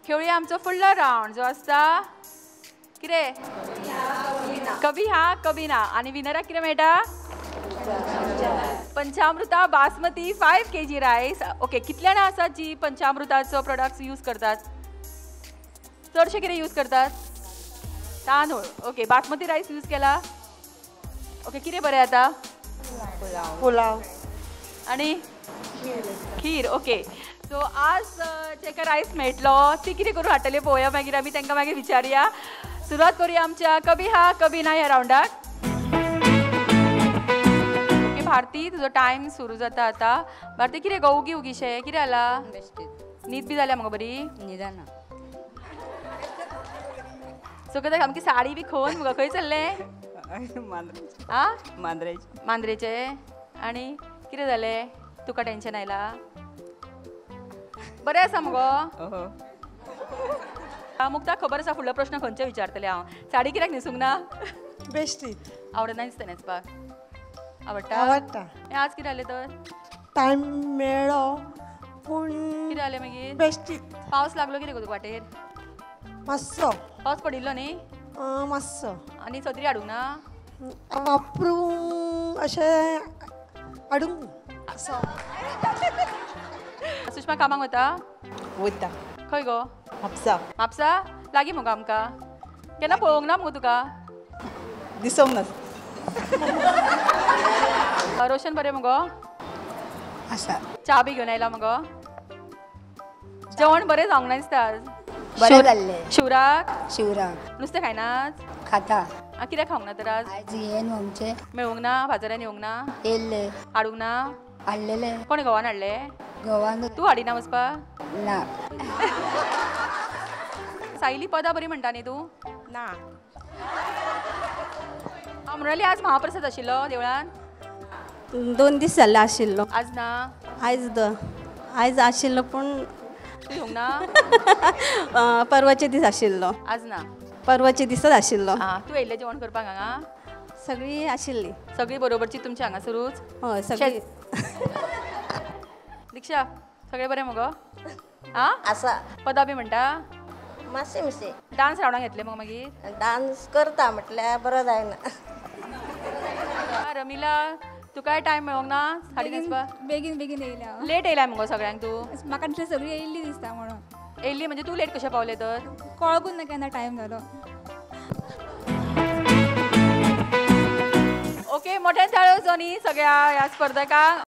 खेळुया आमचो फुडलो रावंड जो आसता कितें कभी हा कभी ना. आनी विनराक कितें मेळटा? Panchamruta basmati 5 kg rice. Okay, कितले जाणां आसात जी पंचामृताचो प्रोडक्ट्स यूज करतात? चडशे कितें यूज करतात? तांदूळ. ओके, बासमती रायस यूज केला. ओके, कितें बरें जाता? पुलाव आनी खीर. ओके, सो आज जेका रायस मेळटलो ती कितें करून हाडटले पळोवया, मागीर आमी तांकां मागीर विचारुया. सुरवात करूया आमच्या कभी हा कभी ना ह्या रावंडाक. ओके भारती, तुजो टायम सुरू जाता आतां. भारती, कितें गो उगी उगीशें कितें जाला? न्हीद बी जाल्या मुगो बरी? न्हिदना. सो कितें सामकी साडी बी खोवन मुगो खंय चल्लें? आ, मांद्रेचे. मांद्रेचे. आनी कितें जालें तुका? टेन्शन आयलां? बरें आसा मुगो? मुक्ता, खबर आसा फुडलो प्रश्न खंयचे विचारतलें हांव? साडी कित्याक न्हेसूंक ना? बेश्टी आवडना दिसता न्हेसपाक? आवडटा? आवडटा. आज कितें जालें तर? टायम मेळ्ळो पूण कितें जालें मागीर? बेश्टी. पावस लागलो कितें गो तुका वाटेर? मातसो पावस पडिल्लो न्ही? मातसो. आनी सत्री हाडूंक ना? वापरूंक अशें हाडूंक. सुषमा कामाक वता? वता. खंय गो? म्हापसा. म्हापसा लागीं मुगो आमकां. केन्ना पळोवंक ना मुगो तुका? दिसोंक ना. रोशन बरें मुगो? आसा. च्या बी घेवन आयला मुगो? जेवण बरें जावंक ना दिसता आज? बरें जाल्लें. शिवराक? शिवराक. नुस्तें खायनात? खाता. कित्याक खावंक ना तर आज? आयज हें न्हू आमचें मेळूंक ना, बाजारान येवंक ना, येयल्लें. हाडूंक ना? हाडलेलें. कोण घोवान हाडलें? घोवान. तूं हाडिना वचपाक? ना. सायली, पदां बरी म्हणटा न्ही तूं? ना. मृणाली, आज महाप्रसाद आशिल्लो देवळान? 2 दीस जाल्ले आशिल्लो. आज ना? आयज आयज आशिल्लो पूण तूं येवंक ना? परवाचे दीस आशिल्लो. आज ना? परवाचे दिसच आशिल्लो. तूं येयल्लें जेवण करपाक हांगा? सगळीं आशिल्ली. सगळीं बरोबरची तुमच्या हांगासरूच? हय सगळीं. दीक्षा, सगळें बरें मुगो? आं, आसा. पदां बी म्हणटा? मातशें मातशें. डांस रावंडाक घेतले मुगो मागीर? डांस करता म्हटल्यार बरो जायना. रमिला, तुकाय टायम मेळोंक ना साडी न्हेसपाक? बेगीन बेगीन येयलें हांव. लेट येयलाय मुगो सगळ्यांक तूं? म्हाका दिसलें सगळीं येयल्ली दिसता म्हणून. येयल्ली म्हणजे तूं लेट कशें पावलें तर? कळकूच ना केन्ना टायम जालो. ओके, मोठ्यान टाळयो जावनी सगळ्या ह्या स्पर्धकांक.